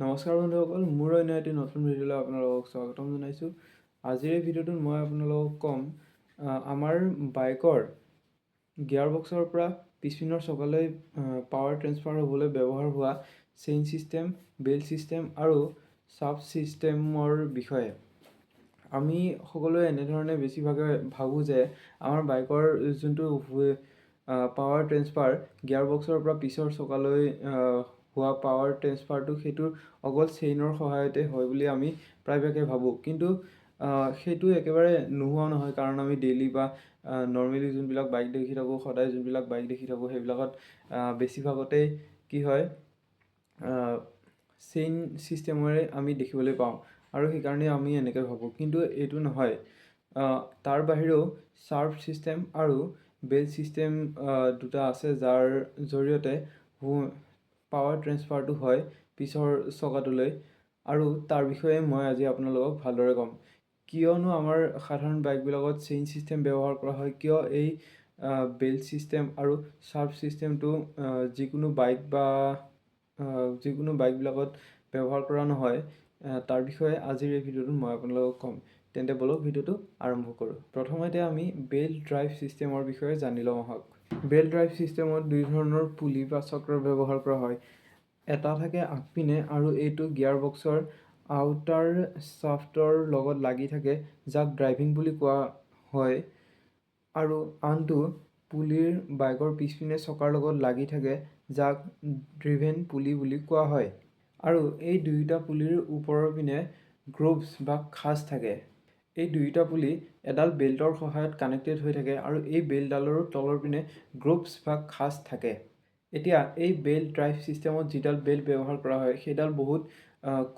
নমস্কাৰ বন্ধুসকল, মোৰ অন্য এটি নতুন ভিডিঅ'লৈ আপোনালোকক স্বাগতম জনাইছোঁ। আজিৰ এই ভিডিঅ'টোত মই আপোনালোকক ক'ম আমাৰ বাইকৰ গিয়াৰ বক্সৰ পৰা পিছপিনৰ চকালৈ পাৱাৰ ট্ৰেন্সফাৰ হ'বলৈ ব্যৱহাৰ হোৱা চেইন ছিষ্টেম, বেল্ট ছিষ্টেম আৰু শ্বাফ্ট ছিষ্টেমৰ বিষয়ে। আমি সকলোৱে এনেধৰণে বেছিভাগে ভাবোঁ যে আমাৰ বাইকৰ যোনটো পাৱাৰ ট্ৰেন্সফাৰ, গিয়াৰ বক্সৰ পৰা পিছৰ চকালৈ হোৱা পাৱাৰ ট্ৰেন্সফাৰটো, সেইটো অকল চেইনৰ সহায়তে হয় বুলি আমি প্ৰায়ভাগে ভাবোঁ। কিন্তু সেইটো একেবাৰে নোহোৱাও নহয়, কাৰণ আমি ডেইলি বা নৰ্মেলি যোনবিলাক বাইক দেখি থাকোঁ, সদায় যোনবিলাক বাইক দেখি থাকোঁ, সেইবিলাকত বেছিভাগতেই কি হয়, চেইন ছিষ্টেমৰে আমি দেখিবলৈ পাওঁ আৰু সেইকাৰণে আমি এনেকৈ ভাবোঁ। কিন্তু এইটো নহয়। তাৰ বাহিৰেও শ্বাফ্ট ছিষ্টেম আৰু বেল্ট ছিষ্টেম দুটা আছে, যাৰ জৰিয়তে পাৱাৰ ট্ৰেন্সফাৰটো হয় পিছৰ চকাটোলৈ আৰু তাৰ বিষয়ে মই আজি আপোনালোকক ভালদৰে ক'ম। কিয়নো আমাৰ সাধাৰণ বাইকবিলাকত চেইন ছিষ্টেম ব্যৱহাৰ কৰা হয়, কিয় এই বেল্ট ছিষ্টেম আৰু শ্বাফ্ট ছিষ্টেমটো যিকোনো বাইক বা যিকোনো বাইকবিলাকত ব্যৱহাৰ কৰা নহয়, তাৰ বিষয়ে আজিৰ এই ভিডিঅ'টোত মই আপোনালোকক ক'ম। তেন্তে ব'লক, ভিডিঅ'টো আৰম্ভ কৰোঁ। প্ৰথমতে আমি বেল্ট ড্ৰাইভ ছিষ্টেমৰ বিষয়ে জানি লওঁ আহক। বেল্ট ড্ৰাইভ ছিষ্টেমত দুই ধৰণৰ পুলি বা চক্ৰ ব্যৱহাৰ কৰা হয়। এটা থাকে আগপিনে আৰু এইটো গিয়াৰ বক্সৰ আউটাৰ শ্বাফ্টৰ লগত লাগি থাকে, যাক ড্ৰাইভিং বুলি কোৱা হয়, আৰু আনটো পুলিৰ বাইকৰ পিছপিনে চকাৰ লগত লাগি থাকে, যাক ড্ৰিভেন পুলি বুলি কোৱা হয়। আৰু এই দুয়োটা পুলিৰ ওপৰৰ পিনে গ্ৰুভছ বা খাঁজ থাকে। এই দুয়োটা পুলি এডাল বেল্টৰ সহায়ত কানেক্টেড হৈ থাকে আৰু এই বেল্টডালৰো তলৰ পিনে গ্ৰুভছ বা খাঁজ থাকে। এতিয়া এই বেল্ট ড্ৰাইভ ছিষ্টেমত যিডাল বেল্ট ব্যৱহাৰ কৰা হয়, সেইডাল বহুত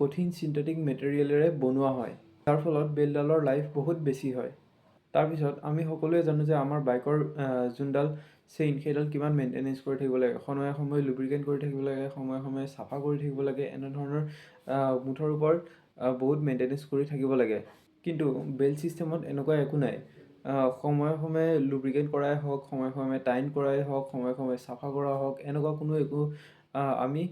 কঠিন চিন্থেটিক মেটেৰিয়েলেৰে বনোৱা হয়, যাৰ ফলত বেল্টডালৰ লাইফ বহুত বেছি হয়। তাৰপিছত আমি সকলোৱে জানো যে আমাৰ বাইকৰ যোনডাল চেইন, সেইডাল কিমান মেইনটেনেঞ্চ কৰি থাকিব লাগে। সময়ে সময়ে লুব্ৰিকেণ্ট কৰি থাকিব লাগে, সময়ে সময়ে চাফা কৰি থাকিব লাগে, এনেধৰণৰ মুঠৰ ওপৰত বহুত মেইনটেনেঞ্চ কৰি থাকিব লাগে। কিন্তু বেল্ট ছিষ্টেমত এনেকুৱা একো নাই। সময়ে সময়ে লুব্ৰিকেণ্ট কৰাই হওক, সময়ে সময়ে টাইট কৰাই হওক, সময়ে সময়ে চাফা কৰা হওক, এনেকুৱা কোনো একো আমি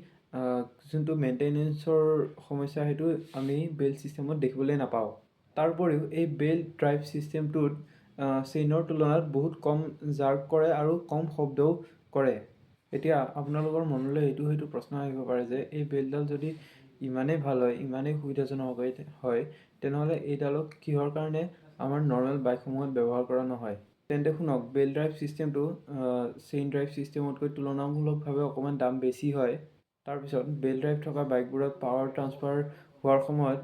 যোনটো মেইনটেনেঞ্চৰ সমস্যা, সেইটো আমি বেল্ট ছিষ্টেমত দেখিবলৈ নাপাওঁ। তাৰ উপৰিও এই বেল্ট ড্ৰাইভ ছিষ্টেমটোত চেইনৰ তুলনাত বহুত কম জাৰ্ক কৰে আৰু কম শব্দও কৰে। এতিয়া আপোনালোকৰ মনলৈ এইটো হয়তো প্ৰশ্ন আহিব পাৰে যে এই বেল্টডাল যদি ইমানেই ভাল হয়, ইমানেই সুবিধাজনক হয়, তেনেহ'লে এইডালক কিহৰ কাৰণে আমাৰ নৰ্মেল বাইকসমূহত ব্যৱহাৰ কৰা নহয়? তেন্তে শুনক, বেল্ট ড্ৰাইভ ছিষ্টেমটো চেইন ড্ৰাইভ ছিষ্টেমতকৈ তুলনামূলকভাৱে অকণমান দাম বেছি হয়। তাৰপিছত বেল্ট ড্ৰাইভ থকা বাইকবোৰত পাৱাৰ ট্ৰান্সফাৰ হোৱাৰ সময়ত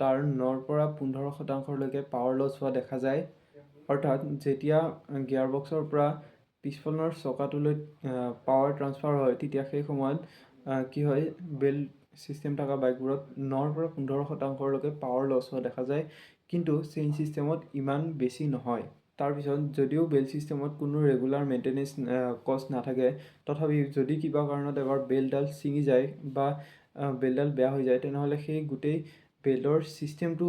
তাৰ 9ৰ পৰা 15 শতাংশলৈকে পাৱাৰ লছ হোৱা দেখা যায়। অৰ্থাৎ যেতিয়া গিয়াৰ বক্সৰ পৰা পিছফালৰ চকাটোলৈ পাৱাৰ ট্ৰান্সফাৰ হয়, তেতিয়া সেই সময়ত কি হয়, বেল্ট ছিষ্টেম থকা বাইকবোৰত 9ৰ পৰা 15 শতাংশলৈকে পাৱাৰ লছ হোৱা দেখা যায়, কিন্তু চেইন ছিষ্টেমত ইমান বেছি নহয়। তাৰপিছত যদিও বেল্ট ছিষ্টেমত কোনো ৰেগুলাৰ মেইনটেনেঞ্চ কষ্ট নাথাকে, তথাপি যদি কিবা কাৰণত এবাৰ বেল্টডাল ছিঙি যায় বা বেল্টডাল বেয়া হৈ যায়, তেনেহ'লে সেই গোটেই বেল্টৰ ছিষ্টেমটো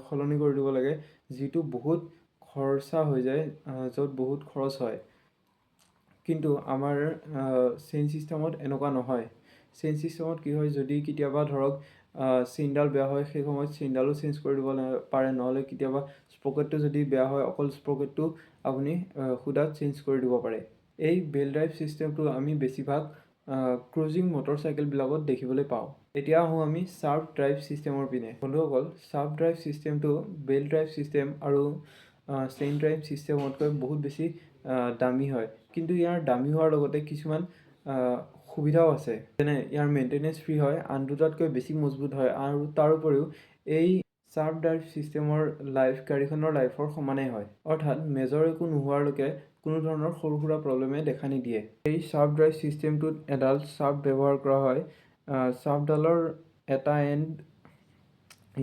সলনি কৰি দিব লাগে, যিটো বহুত খৰচা হৈ যায়, য'ত বহুত খৰচ হয়। কিন্তু আমাৰ চেইন ছিষ্টেমত এনেকুৱা নহয়। চেইন ছিষ্টেমত কি হয়, যদি কেতিয়াবা ধৰক চেইনডাল বেয়া হয়, সেই সময়ত চেইনডালো চেঞ্জ কৰি দিব পাৰে, নহ'লে কেতিয়াবা স্প্ৰকেটটো যদি বেয়া হয়, অকল স্প্ৰকেটটো আপুনি সুদাত চেঞ্জ কৰি দিব পাৰে। এই বেল্ট ড্ৰাইভ ছিষ্টেমটো আমি বেছিভাগ ক্ৰুজিং মটৰচাইকেলবিলাকত দেখিবলৈ পাওঁ। এতিয়া আহোঁ আমি শ্বাফ্ট ড্ৰাইভ ছিষ্টেমৰ পিনে। বন্ধুসকল, শ্বাফ্ট ড্ৰাইভ ছিষ্টেমটো বেল্ট ড্ৰাইভ ছিষ্টেম আৰু চেইন ড্ৰাইভ ছিষ্টেমতকৈ বহুত বেছি দামী হয়। কিন্তু ইয়াৰ দামী হোৱাৰ লগতে কিছুমান সুবিধাও আছে, যেনে ইয়াৰ মেইনটেনেঞ্চ ফ্ৰী হয়, আন দুটাতকৈ বেছি মজবুত হয় আৰু তাৰ উপৰিও এই শ্বাফ্ট ড্ৰাইভ ছিষ্টেমৰ লাইফ গাড়ীখনৰ লাইফৰ সমানেই হয়। অৰ্থাৎ মেজৰ একো নোহোৱালৈকে কোনো ধৰণৰ সৰু সুৰা প্ৰব্লেমে দেখা নিদিয়ে। এই শ্বাফ্ট ড্ৰাইভ ছিষ্টেমটোত এডাল শ্বাফ্ট ব্যৱহাৰ কৰা হয়। শ্বাফ্টডালৰ এটা এণ্ড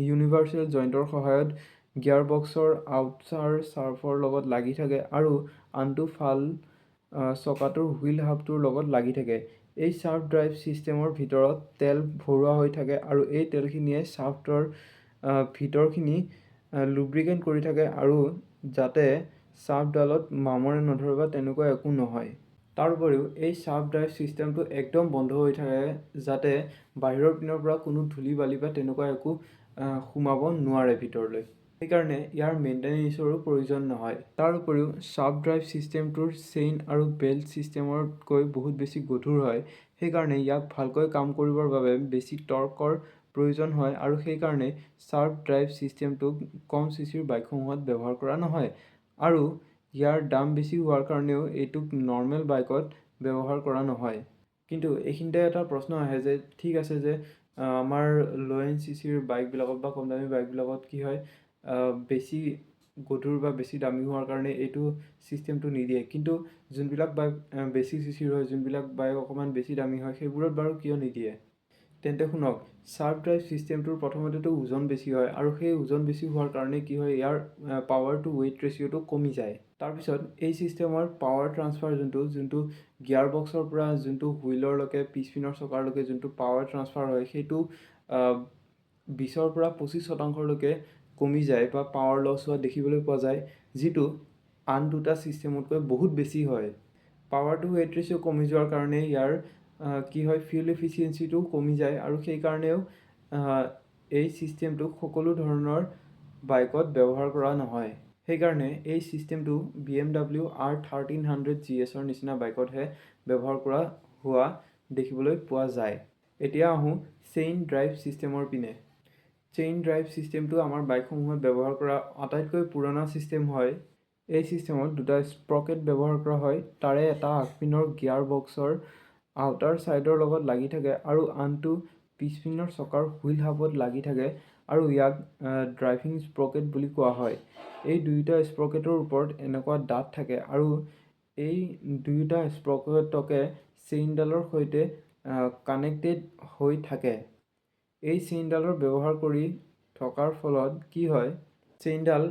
ইউনিভাৰ্চেল জইণ্টৰ সহায়ত গিয়াৰ বক্সৰ আউটাৰ শ্বাফ্টৰ লগত লাগি থাকে আৰু আনটো ফাল চকাটোৰ হুইল হাবটোৰ লগত লাগি থাকে। এই শ্বাফ্ট ড্ৰাইভ ছিষ্টেমৰ ভিতৰত তেল ভৰোৱা হৈ থাকে আৰু এই তেলখিনিয়ে শ্বাফ্টৰ ভিতৰখিনি লুব্ৰিকেণ্ট কৰি থাকে আৰু যাতে শ্বাফ্টডালত মামৰে নধৰে বা তেনেকুৱা একো নহয়। তাৰ উপৰিও এই শ্বাফ্ট ড্ৰাইভ ছিষ্টেমটো একদম বন্ধ হৈ থাকে, যাতে বাহিৰৰ পিনৰ পৰা কোনো ধূলি বালি বা তেনেকুৱা একো সোমাব নোৱাৰে ভিতৰলৈ। সেইকাৰণে ইয়াৰ মেইনটেনেঞ্চৰো প্ৰয়োজন নহয়। তাৰ উপৰিও শ্বাফ্ট ড্ৰাইভ ছিষ্টেমটোৰ চেইন আৰু বেল্ট ছিষ্টেমতকৈ বহুত বেছি গধুৰ হয়। সেইকাৰণে ইয়াক ভালকৈ কাম কৰিবৰ বাবে বেছি টৰ্কৰ প্ৰয়োজন হয় আৰু সেইকাৰণে শ্বাফ্ট ড্ৰাইভ ছিষ্টেমটোক কম চিচিৰ বাইকসমূহত ব্যৱহাৰ কৰা নহয় আৰু ইয়াৰ দাম বেছি হোৱাৰ কাৰণেও এইটোক নৰ্মেল বাইকত ব্যৱহাৰ কৰা নহয়। কিন্তু এইখিনিতে এটা প্ৰশ্ন আহে যে ঠিক আছে যে আমাৰ ল' এণ্ড চিচিৰ বাইকবিলাকত বা কম দামী বাইকবিলাকত কি হয়, বেছি গধুৰ বা বেছি দামী হোৱাৰ কাৰণে এইটো ছিষ্টেমটো নিদিয়ে, কিন্তু যোনবিলাক বাইক বেছি চিচিৰ হয়, যোনবিলাক বাইক অকণমান বেছি দামী হয়, সেইবোৰত বাৰু কিয় নিদিয়ে? তেন্তে শুনক, শ্বাফ্ট ড্ৰাইভ ছিষ্টেমটোৰ প্ৰথমতেতো ওজন বেছি হয় আৰু সেই ওজন বেছি হোৱাৰ কাৰণে কি হয়, ইয়াৰ পাৱাৰ টু ৱেইট ৰেচিঅ'টো কমি যায়। তাৰপিছত এই ছিষ্টেমৰ পাৱাৰ ট্ৰান্সফাৰ যোনটো গিয়াৰ বক্সৰ পৰা যোনটো হুইলৰলৈকে, পিছপিনৰ চকাৰলৈকে যোনটো পাৱাৰ ট্ৰান্সফাৰ হয়, সেইটো 20ৰ পৰা 25 শতাংশলৈকে কমি যায় বা পাৱাৰ লছ হোৱা দেখিবলৈ পোৱা যায়, যিটো আন দুটা ছিষ্টেমতকৈ বহুত বেছি হয়। পাৱাৰ টু ৱেইট ৰেচিঅ' কমি যোৱাৰ কাৰণে ইয়াৰ কি হয়, ফিউল এফিচিয়েঞ্চিটোও কমি যায় আৰু সেইকাৰণেও এই ছিষ্টেমটোক সকলো ধৰণৰ বাইকত ব্যৱহাৰ কৰা নহয়। সেইকাৰণে এই ছিষ্টেমটো BMW R 1300 GSৰ নিচিনা বাইকতহে ব্যৱহাৰ কৰা হোৱা দেখিবলৈ পোৱা যায়। এতিয়া আহোঁ চেইন ড্ৰাইভ ছিষ্টেমৰ পিনে। চেইন ড্ৰাইভ ছিষ্টেমটো আমাৰ বাইকসমূহত ব্যৱহাৰ কৰা আটাইতকৈ পুৰণা ছিষ্টেম হয়। এই ছিষ্টেমত দুটা স্প্ৰকেট ব্যৱহাৰ কৰা হয়। তাৰে এটা আগপিনৰ গিয়াৰ বক্সৰ আউটাৰ ছাইডৰ লগত লাগি থাকে আৰু আনটো পিছপিনৰ চকাৰ হুইল হাবত লাগি থাকে আৰু ইয়াক ড্ৰাইভিং স্প্ৰকেট বুলি কোৱা হয়। এই দুয়োটা স্প্ৰকেটৰ ওপৰত এনেকুৱা দাঁত থাকে আৰু এই দুয়োটা স্প্ৰকেটকে চেইনডালৰ সৈতে কানেক্টেড হৈ থাকে। এই চেইনডালৰ ব্যৱহাৰ কৰি থকাৰ ফলত কি হয়, চেইনডাল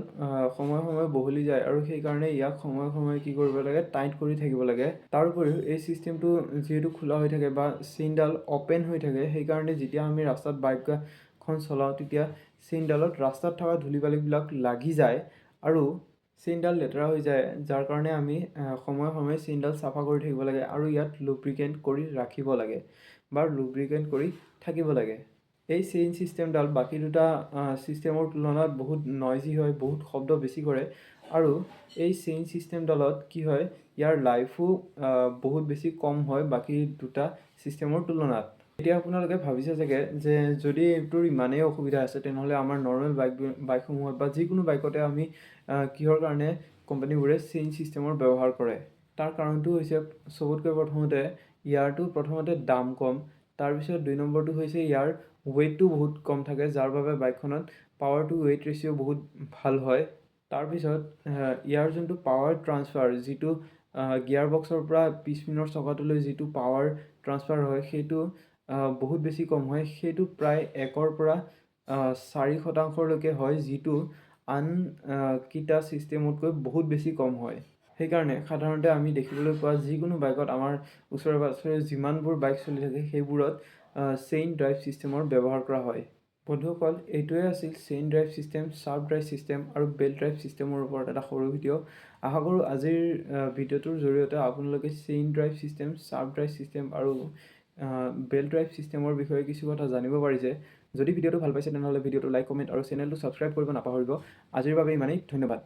সময়ে সময়ে বহলি যায় আৰু সেইকাৰণে ইয়াক সময়ে সময়ে কি কৰিব লাগে, টাইট কৰি থাকিব লাগে। তাৰ উপৰিও এই ছিষ্টেমটো যিহেতু খোলা হৈ থাকে বা চেইনডাল অ'পেন হৈ থাকে, সেইকাৰণে যেতিয়া আমি ৰাস্তাত বাইকখন চলাওঁ, তেতিয়া চেইনডালত ৰাস্তাত থকা ধূলি বালিবিলাক লাগি যায় আৰু চেইনডাল লেতেৰা হৈ যায়, যাৰ কাৰণে আমি সময়ে সময়ে চেইনডাল চাফা কৰি থাকিব লাগে আৰু ইয়াত লুব্ৰিকেণ্ট কৰি ৰাখিব লাগে বা লুব্ৰিকেণ্ট কৰি থাকিব লাগে। এই চেইন ছিষ্টেমডাল বাকী দুটা ছিষ্টেমৰ তুলনাত বহুত নইজি হয়, বহুত শব্দ বেছি কৰে আৰু এই চেইন ছিষ্টেমডালত কি হয়, ইয়াৰ লাইফো বহুত বেছি কম হয় বাকী দুটা ছিষ্টেমৰ তুলনাত। এতিয়া আপোনালোকে ভাবিছে চাগে যে যদি এইটোৰ ইমানেই অসুবিধা আছে, তেনেহ'লে আমাৰ নৰ্মেল বাইকসমূহত বা যিকোনো বাইকতে আমি কিহৰ কাৰণে কোম্পানীবোৰে চেইন ছিষ্টেমৰ ব্যৱহাৰ কৰে? তাৰ কাৰণটো হৈছে চবতকৈ প্ৰথমতে ইয়াৰটো প্ৰথমতে দাম কম। তাৰপিছত 2 নম্বৰটো হৈছে ইয়াৰ ৱেইটটো বহুত কম থাকে, যাৰ বাবে বাইকখনত পাৱাৰ টু ৱেইট ৰেচিঅ' বহুত ভাল হয়। তাৰপিছত ইয়াৰ যোনটো পাৱাৰ ট্ৰান্সফাৰ, যিটো গিয়াৰ বক্সৰ পৰা পিছপিনৰ চকাটোলৈ যিটো পাৱাৰ ট্ৰান্সফাৰ হয়, সেইটো বহুত বেছি কম হয়। সেইটো প্ৰায় 1ৰ পৰা 4 শতাংশলৈকে হয়, যিটো আন কেইটা ছিষ্টেমতকৈ বহুত বেছি কম হয়। সেইকাৰণে সাধাৰণতে আমি দেখিবলৈ পোৱা যিকোনো বাইকত, আমাৰ ওচৰে পাঁজৰে যিমানবোৰ বাইক চলি থাকে, সেইবোৰত চেইন ড্ৰাইভ ছিষ্টেমৰ ব্যৱহাৰ কৰা হয়। বন্ধুসকল, এইটোৱে আছিল chain drive system, shaft drive system আৰু বেল্ট ড্ৰাইভ ছিষ্টেমৰ ওপৰত এটা সৰু ভিডিঅ'। আশা কৰোঁ আজিৰ ভিডিঅ'টোৰ জৰিয়তে আপোনালোকে chain drive system, shaft drive system আৰু বেল্ট ড্ৰাইভ ছিষ্টেমৰ বিষয়ে কিছু কথা জানিব পাৰিছে। যদি ভিডিঅ'টো ভাল পাইছে, তেনেহ'লে ভিডিঅ'টো লাইক, কমেণ্ট আৰু চেনেলটো ছাবস্ক্ৰাইব কৰিব নাপাহৰিব। আজিৰ বাবে ইমানেই, ধন্যবাদ।